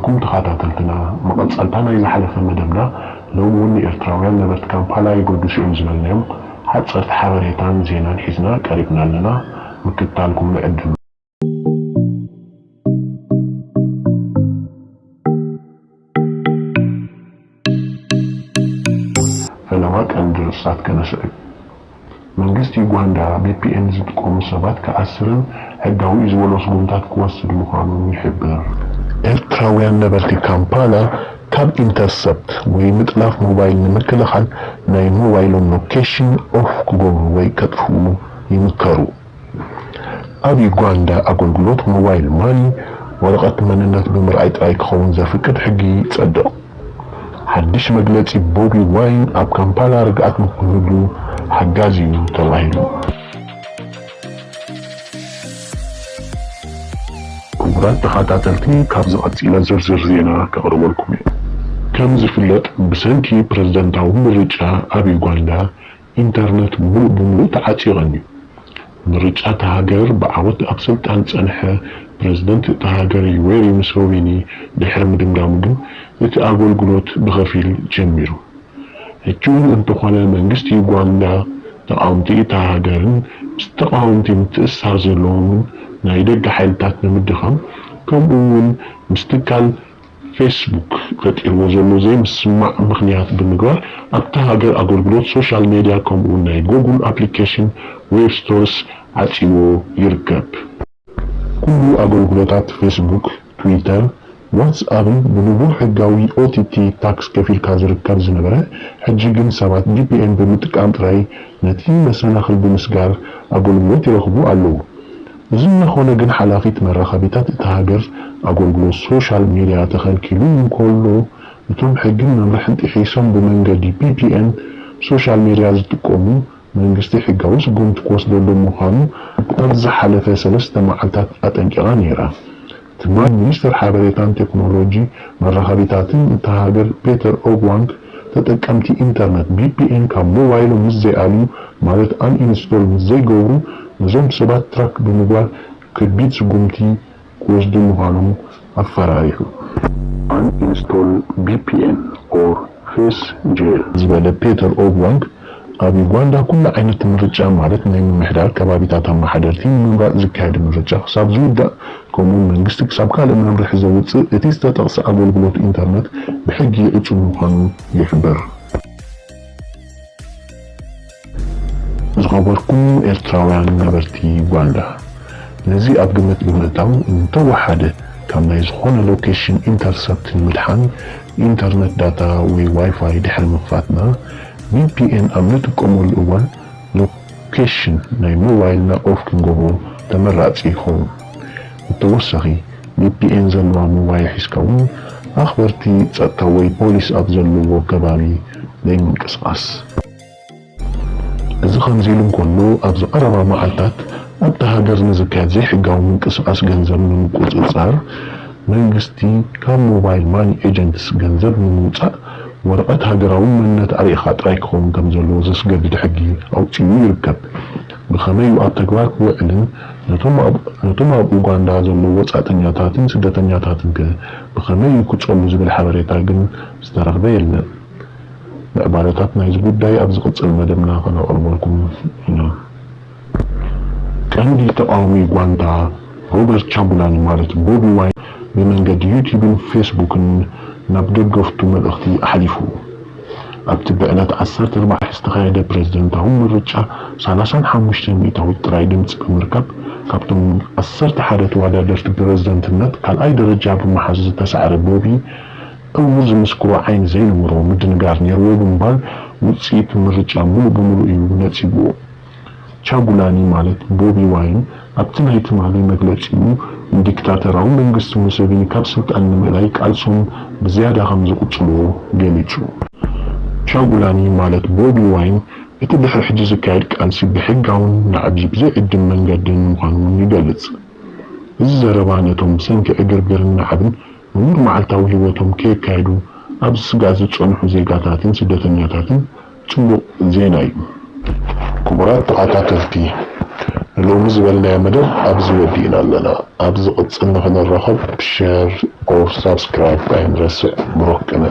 ንኹም ተኸታተልትና፣ መቐጸልታ ናይ ዝሓለፈ መደብና፣ ሎሚ እውን ንኤርትራውያን ነበርቲ ካምፓላ የገድሱ እዮም ዝበልናዮም ሓጸርቲ ሓበሬታን ዜናን ሒዝና ቀሪብና ኣለና። ምክትታልኩም ንዕድም። ፈለማ ቀንዲ ርእስታት ከነስዕብ። መንግስቲ ዩጋንዳ ቪ ፒ ኤን ዝጥቀሙ ሰባት ክኣስርን ሕጋዊ እዩ ዝበሎ ስጉምታት ክወስድ ምዃኑን ይሕብር። ኤርትራውያን ነበርቲ ካምፓላ ካብ ኢንተርሰፕት ወይ ምጥላፍ ሞባይል ንምክልኻል ናይ ሞባይሎም ሎኬሽን ኦፍ ክገብሩ ወይ ከጥፍኡ ይምከሩ። ኣብ ዩጋንዳ ኣገልግሎት ሞባይል ማኒ ወረቐት መንነት ብምርኣይ ጥራይ ክኸውን ዘፍቅድ ሕጊ ይጸድቕ። ሓድሽ መግለጺ ቦቢ ዋይን ኣብ ካምፓላ ርግኣት ንክህሉ ሓጋዚ እዩ ተባሂሉ። ክቡራት ተኸታተልቲ፣ ካብዚ ቀጺለ ዝርዝር ዜና ከቕርበልኩም እየ። ከም ዝፍለጥ፣ ብሰንኪ ፕረዚደንታዊ ምርጫ ኣብ ዩጋንዳ ኢንተርነት ምሉእ ብምሉእ ተዓጽዩ ቀንዩ። ምርጫ እታ ሃገር ብዓወት ኣብ ስልጣን ዝጸንሐ ፕረዚደንት እታ ሃገር ዩዌሪ ሙሴቪኒ ድሕሪ ምድምዳሙ ግን፣ እቲ ኣገልግሎት ብኸፊል ጀሚሩ። ሕጂ እውን እንተኾነ፣ መንግስቲ ዩጋንዳ፣ ተቓወምቲ እታ ሃገርን ምስ ተቓወምቲ ምትእስሳር ዘለዎምን ናይ ደገ ሓይልታት ንምድኻም፣ ከምኡ እውን ምስ ትካል ፌስቡክ ፈጢርዎ ዘሎ ዘይምስምማዕ ምኽንያት ብምግባር፣ ኣብታ ሃገር ኣገልግሎት ሶሻል ሜድያ ከምኡ'ውን ናይ ጎጉል ኣፕሊኬሽን ዌብ ስቶርስ ዓጺዎ ይርከብ። ኩሉ ኣገልግሎታት ፌስቡክ፣ ትዊተር፣ ዋትስኣፕን ብንቡር ሕጋዊ ኦ ቲ ቲ ታክስ ከፊልካ ዝርከብ ዝነበረ፣ ሕጂ ግን ሰባት ቪ ፒ ኤን ብምጥቃም ጥራይ ነቲ መሰናኽል ብምስጋር ኣገልግሎት ይረኽቡ ኣለዉ። እዚ እናኾነ ግን፣ ሓላፊት መራኸቢታት እታ ሃገር ኣገልግሎት ሶሻል ሜድያ ተኸልኪሉ እንከሎ፣ እቶም ሕግን መምርሕን ጥሒሶም ብመንገዲ ቪ ፒ ኤን ሶሻል ሜድያ ዝጥቀሙ፣ መንግስቲ ሕጋዊ ስጉምቲ ክወስደሎም ምዃኑ ኣብ ዝሓለፈ ሰለስተ መዓልታት ኣጠንቂቓ ነይራ። ትማሊ ሚኒስተር ሓበሬታን ቴክኖሎጂ መራኸቢታትን እታ ሃገር ፔተር ኦግዋንግ፣ ተጠቀምቲ ኢንተርነት ቪ ፒ ኤን ካብ ሞባይሎም ምስ ዘይኣልዩ፣ ማለት ኣን ኢንስቶል ምስ ዘይገብሩ፣ ነዞም ሰባት ትራክ ብምግባር ከቢድ ስጉምቲ ክወስዱ ምዃኖም ኣፈራሪሑ። Uninstall V P N or face jail ዝበለ ፔተር ኦግዋንግ፣ ኣብ ዩጋንዳ ኩሉ ዓይነት ምርጫ፣ ማለት ናይ ምምሕዳር ከባቢታት ኣመሓደርቲ ንምምራጽ ዝካየድ ምርጫ ክሳብ ዝውዳእ፣ ከምኡውን መንግስቲ ክሳብ ካልእ መምርሒ ዘውጽእ፣ እቲ ዝተጠቕሰ ኣገልግሎት ኢንተርነት ብሕጊ ይዕጹ ምዃኑ ይሕብር። ዝኸበርኩም ኤርትራውያን ነበርቲ ዩጋንዳ፣ ነዚ ኣብ ግምት ብምእታው፣ እንተወሓደ ካብ ናይ ዝኾነ ሎኬሽን ኢንተርሰፕት ንምድሓን፣ ኢንተርነት ዳታ ወይ ዋይፋይ ድሕሪ ምኽፋትና፣ ቪ ፒ ኤን ኣብ ንጥቀመሉ እዋን፣ ሎኬሽን ናይ ሞባይልና ኦፍ ክንገብሮ ተመራጺ ይኸውን። ብተወሳኺ፣ ቪ ፒ ኤን ዘለዋ ሞባይል ሒዝካ እውን ኣኽበርቲ ጸጥታ ወይ ፖሊስ ኣብ ዘለውዎ ከባቢ ዘይምንቅስቓስ። እዚ ከምዚ ኢሉ እንከሎ፣ ኣብዚ ቀረባ መዓልታት ኣብታ ሃገር ንዝካየድ ዘይሕጋዊ ምንቅስቓስ ገንዘብ ንምቁጽጻር፣ መንግስቲ ካብ ሞባይል ማኒ ኤጀንትስ ገንዘብ ንምውጻእ፣ ወረቐት ሃገራዊ መንነት ኣርኢኻ ጥራይ ክኸውን ከም ዘለዎ ዘስገድድ ሕጊ ኣውጺኡ ይርከብ። ብኸመይ እዩ ኣብ ተግባር ክውዕልን ነቶም ኣብ፣ ነቶም ኣብ ኡጋንዳ ዘለዉ ወጻእተኛታትን ስደተኛታትን ከ ብኸመይ እዩ ክጸሉ ዝብል ሓበሬታ ግን ዝተረኽበ የለን። ምዕባለታት ናይዚ ጉዳይ ኣብ ዝቕጽል መደብና ከነቕርበልኩም ኢና። ቀንዲ ተቓዋሚ ዩጋንዳ ሮበርት ቻጉላኒ፣ ማለት ቦቢ ዋይን፣ ብመንገዲ ዩቲዩብን ፌስቡክን ናብ ደገፍቱ መልእኽቲ ኣሕሊፉ። ኣብቲ ብዕለት ዓሰርተ ኣርባዕተ ዝተኻየደ ፕረዚደንታዊ ምርጫ፣ ሰላሳን ሓሙሽተን ሚእታዊት ጥራይ ድምጺ ብምርካብ፣ ካብቶም ዓሰርተ ሓደ ተወዳደርቲ ፕረዚደንትነት ካልኣይ ደረጃ ብምሓዝ ዝተሳዕረ ቦቢ፣ ዕዉር ዝምስክሮ ዓይኒ ዘይነበሮ ምድንጋር ነይርዎ ብምባል፣ ውጽኢት ምርጫ ምሉእ ብምሉእ እዩ ነጺግዎ። ቻጉላኒ፣ ማለት ቦቢ ዋይን፣ ኣብቲ ናይ ትማሊ መግለጺኡ፣ ንዲክታተራዊ መንግስቲ ሙሴቪኒ ካብ ስልጣን ንምእላይ ቃልሶም ብዝያዳ ከም ዝቕጽልዎ ገሊጹ። ቻጉላኒ፣ ማለት ቦቢ ዋይን፣ እቲ ድሕሪ ሕጂ ዝካየድ ቃልሲ ብሕጋውን ናዕቢ ብዘይዕድም መንገድን ምዃኑ እውን ይገልጽ። እዚ ዘረባ ነቶም ብሰንኪ ዕግርግርን ናዕብን ንሙር መዓልታዊ ህይወቶም ከየካየዱ ኣብ ስግኣት ዝጸንሑ ዜጋታትን ስደተኛታትን ጽቡቕ ዜና እዩ። ክቡራት ተኸታተልቲ፣ ንሎሚ ዝበልናዮ መደብ ኣብዚ ወዲእና ኣለና። ኣብ ዝቕጽል ንኽንራኸብ ሸር ኦር ሳብስክራይብ ኣይንረስዕ። ብሩኽ ቅነ።